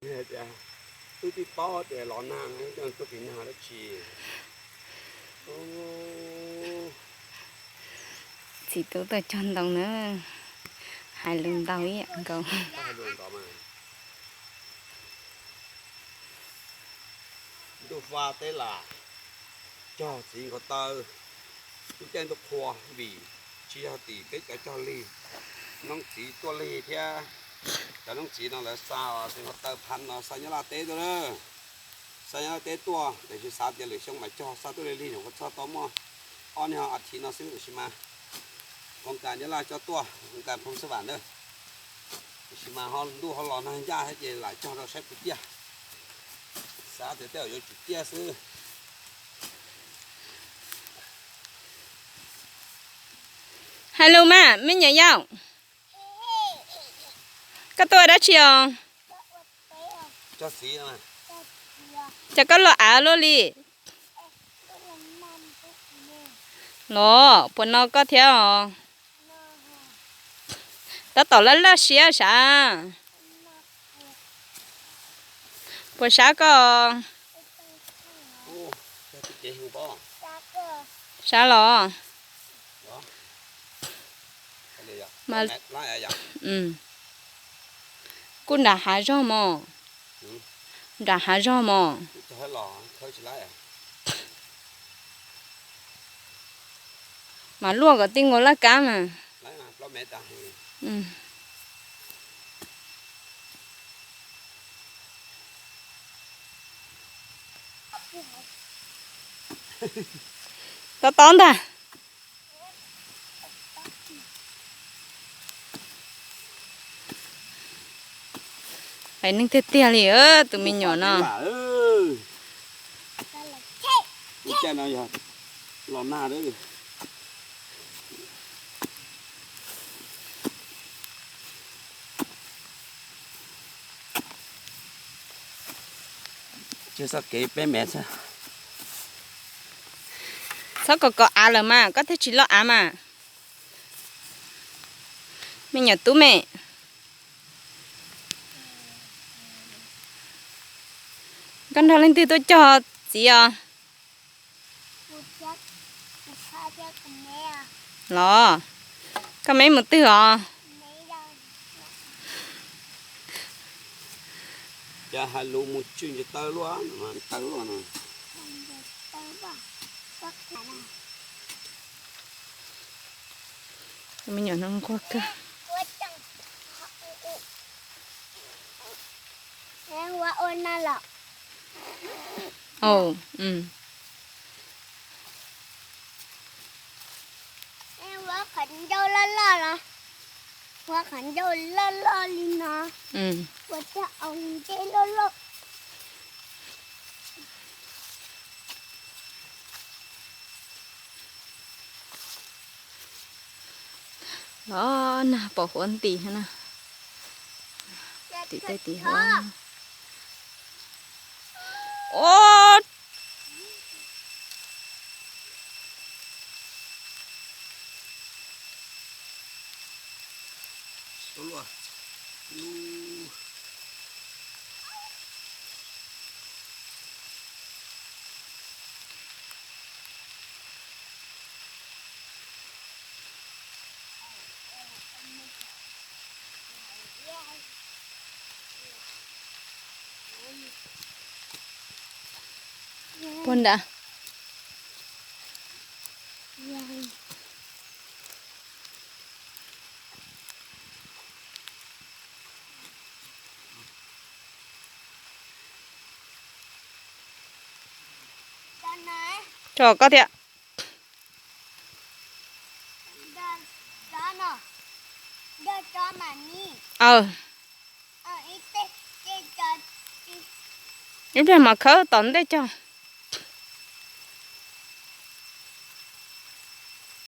Wb twb paub tias los nag, tuaj tsis nag dab tsi. Txiv tub tuaj cog ntoo na, hais lus ntau ib yam nkaus. Ntuj fa teb lam cog txiv nkaus taw, ntuj caij ntuj qhua vim tsis yog tim peb cov cog lig, noob txiv tuaj lig thiab. Cov noob txiv no lawv xa txiv nkaus taw phav no xa Nyab Laj teb tuaj na. Xa Nyab Laj teb tuaj tiam sis xav tias lwm xyoo mam cog, xa tuaj lig lig nyuam qhuav txog tau muaj ob niag as thiv no xwb tiam sis mas koom kas Nyab Laj coj tuaj, koom kas Phooj Xab Vam na. Tiam sis mas ho ntuj ho los nag ncaj thiab ces lam cog rau saib puas ciaj. Xav tias tej zaum yuav tsum ciaj xwb. Hais lus mas me nyuam yaus, koj tuaj ua dab tsi os? Cas koj los av luaj li? Los puas no koj thiab os? Tab tom laj laj siab sav. Puas sab koj? Sab los? Kuj nram hav zog mos. Nram hav zog mos. Mas luaj kom tij nkaus laj kab mas. Tob tob ntag. Pais neeg tiag tiag li tus me nyuam no. Los nag. Tsis txhob kev peb mev xwb. Txhob kom kom av lawm mas koj thiaj tsis loj av mas. Me nyuam tub me, koj nrog leej twg tuaj cog txiv os? Los, koj meb mus twg os? Cas hais lus mus tsw ntsis taw luaj, taw luaj no. Me nyuam no nquag kawg. Ua qhov ncauj loj loj los, ua qhov ncauj loj loj li no, ua cov aus ntej loj loj. Los nag pom huab nti na. Tim tej tim huab. Os. Puag nrad. Tso koj thiab. Aw. Ib pliag mam khawb tom ntej cog.